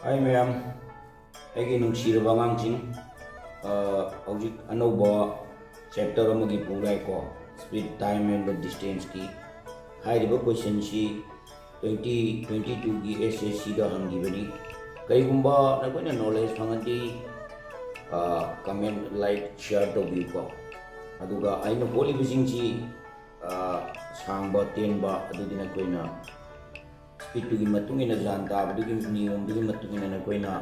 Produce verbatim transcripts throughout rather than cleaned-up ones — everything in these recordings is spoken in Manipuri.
ꯍꯥꯏ ꯃꯌꯥꯝ, ꯑꯩꯒꯤ ꯅꯨꯡꯁꯤꯔꯕ ꯑꯉꯥꯡꯁꯤꯡ, ꯑ, ꯍꯧꯖꯤꯛ ꯑꯅꯧꯕ ꯆꯦꯞꯇꯔ ꯑꯃꯒꯤ ꯄꯨꯔꯥꯏꯀꯣ, ꯁ꯭ꯄꯤꯠ, ꯇꯥꯏꯝ ꯑꯦꯟ ꯗ ꯗꯤꯁꯇꯦꯟꯁꯀꯤ꯫ ꯍꯥꯏꯔꯤꯕ ꯀꯣꯏꯁꯟꯁꯤ ꯇ꯭ꯋꯦꯟꯇꯤ ꯇ꯭ꯋꯦꯟꯇꯤ ꯇꯨꯒꯤ ꯑꯦꯁ ꯑꯦꯁ ꯁꯤꯗ ꯍꯪꯈꯤꯕꯅꯤ꯫ ꯀꯔꯤꯒꯨꯝꯕ ꯅꯈꯣꯏꯅ ꯅꯣꯂꯦꯖ ꯐꯪꯉꯗꯤ, ꯑ, ꯀꯃꯦꯟ, ꯂꯥꯏꯛ, ꯁꯤꯌꯥꯔ ꯇꯧꯕꯤꯌꯨꯀꯣ꯫ ꯑꯗꯨꯒ ꯑꯩꯅ ꯍꯣꯠꯂꯤꯕꯁꯤꯡꯁꯤ, ꯑ, ꯁꯥꯡꯕ ꯇꯦꯟꯕ ꯑꯗꯨꯗꯤ ꯅꯈꯣꯏꯅ ꯁ꯭ꯄꯤꯠꯇꯨꯒꯤ ꯃꯇꯨꯡ ꯏꯟꯅ, ꯖꯥꯟ ꯇꯥꯕꯗꯨꯒꯤ ꯅꯤꯌꯣꯝꯗꯨꯒꯤ ꯃꯇꯨꯡ ꯏꯟꯅ ꯅꯈꯣꯏꯅ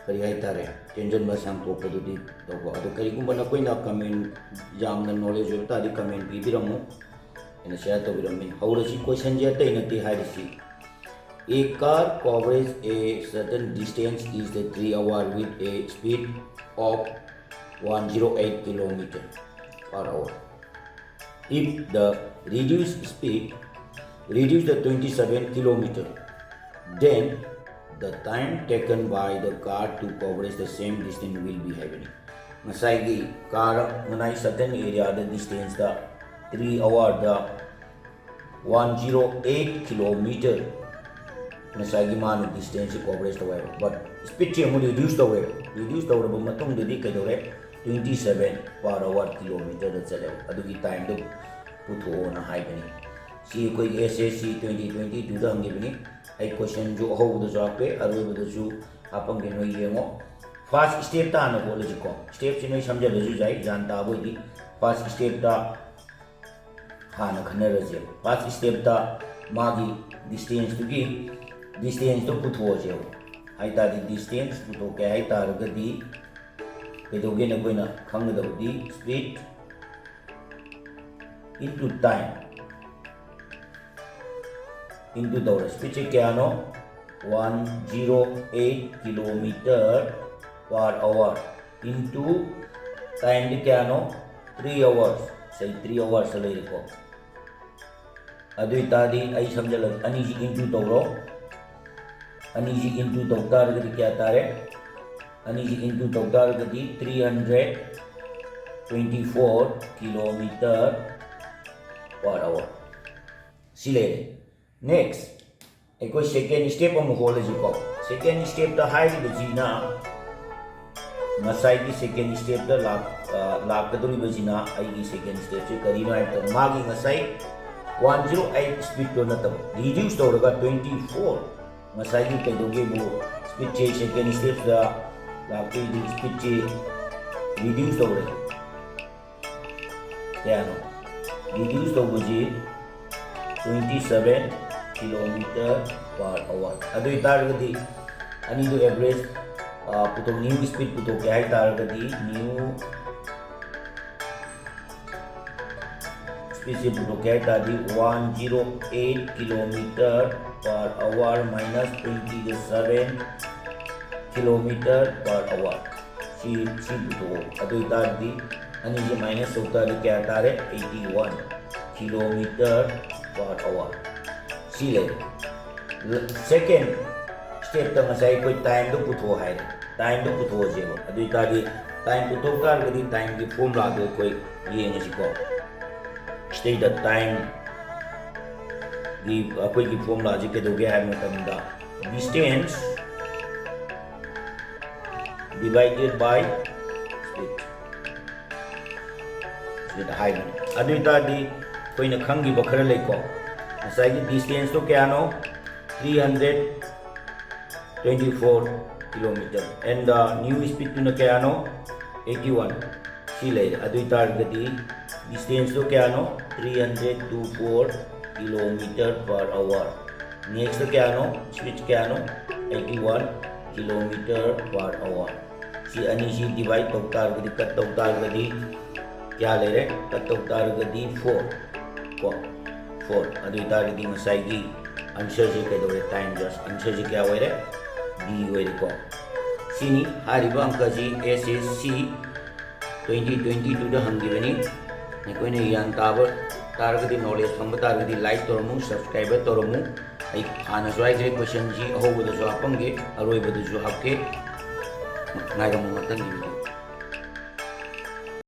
ꯀꯔꯤ ꯍꯥꯏꯇꯥꯔꯦ, ꯇꯦꯟꯖꯟꯕ ꯁꯥꯡꯇꯣꯛꯄꯗꯨꯗꯤ ꯇꯧꯕ꯫ ꯑꯗꯣ ꯀꯔꯤꯒꯨꯝꯕ ꯅꯈꯣꯏꯅ ꯀꯃꯦꯟ ꯌꯥꯝꯅ ꯅꯣꯂꯦꯖ ꯑꯣꯏꯕ ꯇꯥꯔꯗꯤ ꯀꯃꯦꯟ ꯄꯤꯕꯤꯔꯝꯃꯨ, ꯑꯩꯅ ꯁꯤꯌꯥꯔ ꯇꯧꯕꯤꯔꯝꯃꯤ꯫ ꯍꯧꯔꯁꯤ, ꯀꯣꯏꯁꯟꯁꯦ ꯑꯇꯩ ꯅꯠꯇꯦ ꯍꯥꯏꯔꯤꯁꯤ, A car covers a certain distance is the three hour with a speed of one zero eight kilometer per hour. If the reduced speed reduce the twenty seven kilometer, then the time taken by the car to cover the same distance will be ꯍꯥꯏꯕꯅꯤ꯫ ꯉꯁꯥꯏꯒꯤ ꯀꯥꯔ ꯉꯁꯥꯏ certain area ꯗ distance ꯗ three hour ꯗ one zero eight kilometer ꯉꯁꯥꯏꯒꯤ ꯃꯥꯅ distance ꯁꯤ coverage ꯇꯧꯋꯦꯕ, but speed ꯁꯤ ꯑꯃꯨꯛ reduce ꯇꯧꯋꯦꯕ꯫ Reduce ꯇꯧꯔꯕ ꯃꯇꯨꯡꯗꯗꯤ ꯀꯩꯗꯧꯔꯦ? twenty seven per hour kilometer ꯗ ꯆꯠꯂꯦꯕ꯫ ꯑꯗꯨꯒꯤ time ꯗꯣ ꯄꯨꯊꯣꯛꯑꯣꯅ ꯍꯥꯏꯕꯅꯤ꯫ ꯁꯤ ꯑꯩꯈꯣꯏꯒꯤ ꯑꯦꯁ S C twenty twenty two ꯗ ꯍꯪꯈꯤꯕꯅꯤ꯫ ꯑꯩ ꯀꯣꯏꯁꯟꯁꯨ ꯑꯍꯧꯕꯗꯁꯨ ꯍꯥꯞꯄꯦ, ꯑꯔꯣꯏꯕꯗꯁꯨ ꯍꯥꯞꯄꯝꯒꯦ, ꯅꯣꯏ ꯌꯦꯡꯉꯣ꯫ First step ꯇ ꯍꯥꯟꯅ ꯍꯣꯠꯂꯁꯤꯀꯣ꯫ Step ꯁꯤ ꯅꯣꯏ ꯁꯝꯖꯜꯂꯁꯨ ꯌꯥꯏ, ꯒ꯭ꯌꯥꯟ ꯇꯥꯕ ꯑꯣꯏꯗꯤ꯫ First step ꯇ ꯍꯥꯟꯅ ꯈꯟꯅꯔꯁꯦꯕ꯫ First step ꯇ ꯃꯥꯒꯤ distance ꯇꯨꯒꯤ, distance ꯇꯣ ꯄꯨꯊꯣꯛꯑꯁꯦꯕ꯫ ꯍꯥꯏꯇꯥꯔꯗꯤ distance ꯄꯨꯊꯣꯛꯀꯦ ꯍꯥꯏꯇꯥꯔꯒꯗꯤ ꯀꯩꯗꯧꯒꯦ? ꯅꯈꯣꯏꯅ ꯈꯪꯒꯗꯕꯗꯤ speed into time into ꯇꯧꯔꯦ꯫ Speed ꯁꯦ ꯀꯌꯥꯅꯣ? One zero eight kilometer per hour into time ꯗꯤ ꯀꯌꯥꯅꯣ? Three hours꯫ ꯁꯦ three hours ꯂꯩꯔꯦꯀꯣ꯫ ꯑꯗꯨ ꯑꯣꯏꯇꯥꯔꯗꯤ ꯑꯩ ꯁꯝꯖꯜꯂꯒꯦ, ꯑꯅꯤꯁꯤ into ꯇꯧꯔꯣ꯫ ꯑꯅꯤꯁꯤ into ꯇꯧ ꯇꯥꯔꯒꯗꯤ ꯀꯌꯥ ꯇꯥꯔꯦ? ꯑꯅꯤꯁꯤ into ꯇꯧ ꯇꯥꯔꯒꯗꯤ three hundred twenty four kilometer per hour꯫ ꯁꯤ ꯂꯩꯔꯦ꯫ Next, ꯑꯩꯈꯣꯏ second step ꯑꯃꯨꯛ ꯍꯣꯠꯂꯁꯤꯀꯣ꯫ Second stepꯇ ꯍꯥꯏꯔꯤꯕꯁꯤꯅ ꯉꯁꯥꯏꯒꯤ second stepꯇ ꯂꯥꯛ ꯑ, ꯂꯥꯛꯀꯗꯧꯔꯤꯕꯁꯤꯅ ꯑꯩꯒꯤ second stepꯁꯦ ꯀꯔꯤꯅꯣ ꯍꯥꯏꯕꯗ ꯃꯥꯒꯤ ꯉꯁꯥꯏ one zero eight speedꯇꯣ ꯅꯠꯇꯕ reduce ꯇꯧꯔꯒ twenty four, ꯉꯁꯥꯏꯒꯤ ꯀꯩꯗꯧꯒꯦꯕꯨ speedꯁꯦ second stepꯇ ꯂꯥꯛꯇꯣꯏꯗꯤ speedꯁꯦ reduce ꯇꯧꯔꯦ꯫ ꯀꯌꯥꯅꯣ? Reduce ꯇꯧꯕꯁꯤ twenty seven kilometer per hour꯫ ꯑꯗꯨ ꯑꯣꯏꯇꯥꯔꯒꯗꯤ ꯑꯅꯤꯗꯨ average, ꯑ, ꯄꯨꯊꯣꯛ new speed ꯄꯨꯊꯣꯛꯀꯦ ꯍꯥꯏꯇꯥꯔꯒꯗꯤ new speedꯁꯦ ꯄꯨꯊꯣꯛꯀꯦ ꯍꯥꯏꯇꯥꯔꯗꯤ one zero eight kilometer per hour minus twenty seven kilometer per hour꯫ ꯁꯤ ꯁꯤ ꯄꯨꯊꯣꯛꯑꯣ꯫ ꯑꯗꯨ ꯑꯣꯏꯇꯥꯔꯗꯤ ꯑꯅꯤꯁꯦ minus ꯇꯧ ꯇꯥꯔꯗꯤ ꯀꯌꯥ ꯇꯥꯔꯦ? Eighty one kilometer per hour꯫ ꯁꯤ ꯂꯩꯔꯦ꯫ Second stepꯇ ꯉꯁꯥꯏ ꯑꯩꯈꯣꯏ timeꯗꯣ ꯄꯨꯊꯣꯛꯑꯣ ꯍꯥꯏꯔꯦ꯫ Timeꯗꯣ ꯄꯨꯊꯣꯛꯑꯁꯦꯕ꯫ ꯑꯗꯨ ꯑꯣꯏꯇꯥꯔꯗꯤ time ꯄꯨꯊꯣꯛ ꯇꯥꯔꯒꯗꯤ timeꯒꯤ formulaꯗꯣ ꯑꯩꯈꯣꯏ ꯌꯦꯡꯉꯁꯤꯀꯣ꯫ ꯁꯤꯗꯩꯗ timeꯒꯤ ꯑꯩꯈꯣꯏꯒꯤ formulaꯁꯦ ꯀꯩꯗꯧꯒꯦ ꯍꯥꯏꯕ ꯃꯇꯝꯗ distance divided by speed ꯁꯤꯗ ꯍꯥꯏꯕꯅꯤ꯫ ꯑꯗꯨ ꯑꯣꯏꯇꯥꯔꯗꯤ ꯑꯩꯈꯣꯏꯅ ꯈꯪꯈꯤꯕ ꯈꯔ ꯂꯩꯀꯣ꯫ ꯉꯁꯥꯏꯒꯤ distanceꯇꯣ ꯀꯌꯥꯅꯣ? Three hundred twenty four kilometer and the new speedꯇꯨꯅ ꯀꯌꯥꯅꯣ? Eighty one꯫ ꯁꯤ ꯂꯩꯔꯦ꯫ ꯑꯗꯨ ꯑꯣꯏꯇꯥꯔꯒꯗꯤ distanceꯇꯣ ꯀꯌꯥꯅꯣ? Three hundred twenty four kilometer per hour꯫ Nextꯇ ꯀꯌꯥꯅꯣ? Speed ꯀꯌꯥꯅꯣ? Eighty one kilometer per hour꯫ ꯁꯤ ꯑꯅꯤꯁꯤ divide ꯇꯧ ꯇꯥꯔꯒꯗꯤ, cut ꯇꯧ ꯇꯥꯔꯒꯗꯤ ꯀꯌꯥ ꯂꯩꯔꯦ? Cut ꯇꯧ ꯇꯥꯔꯒꯗꯤ four ꯀꯣ, four꯫ ꯑꯗꯨ ꯑꯣꯏꯇꯥꯔꯒꯗꯤ ꯉꯁꯥꯏꯒꯤ answerꯁꯦ ꯀꯩꯗꯧꯔꯦ? Time just answerꯁꯦ ꯀꯌꯥ ꯑꯣꯏꯔꯦ? D ꯑꯣꯏꯔꯦꯀꯣ꯫ ꯁꯤꯅꯤ ꯍꯥꯏꯔꯤꯕ ꯑꯪꯀꯁꯤ S S C twenty twenty twoꯗ ꯍꯪꯈꯤꯕꯅꯤ꯫ ꯑꯩꯈꯣꯏꯅ ꯒ꯭ꯌꯥꯟ ꯇꯥꯕ ꯇꯥꯔꯒꯗꯤ, knowledge ꯐꯪꯕ ꯇꯥꯔꯒꯗꯤ like ꯇꯧꯔꯝꯃꯨ, subscribe ꯇꯧꯔꯝꯃꯨ꯫ ꯑꯩ ꯍꯥꯟꯅꯁꯨ ꯍꯥꯏꯈ꯭ꯔꯦ, questionꯁꯤ ꯑꯍꯧꯕꯗꯁꯨ ꯍꯥꯞꯄꯝꯒꯦ, ꯑꯔꯣꯏꯕꯗꯁꯨ ꯍꯥꯞꯀꯦ꯫ ꯉꯥꯏꯔꯝꯃꯨ ꯃꯊꯪꯒꯤ video꯫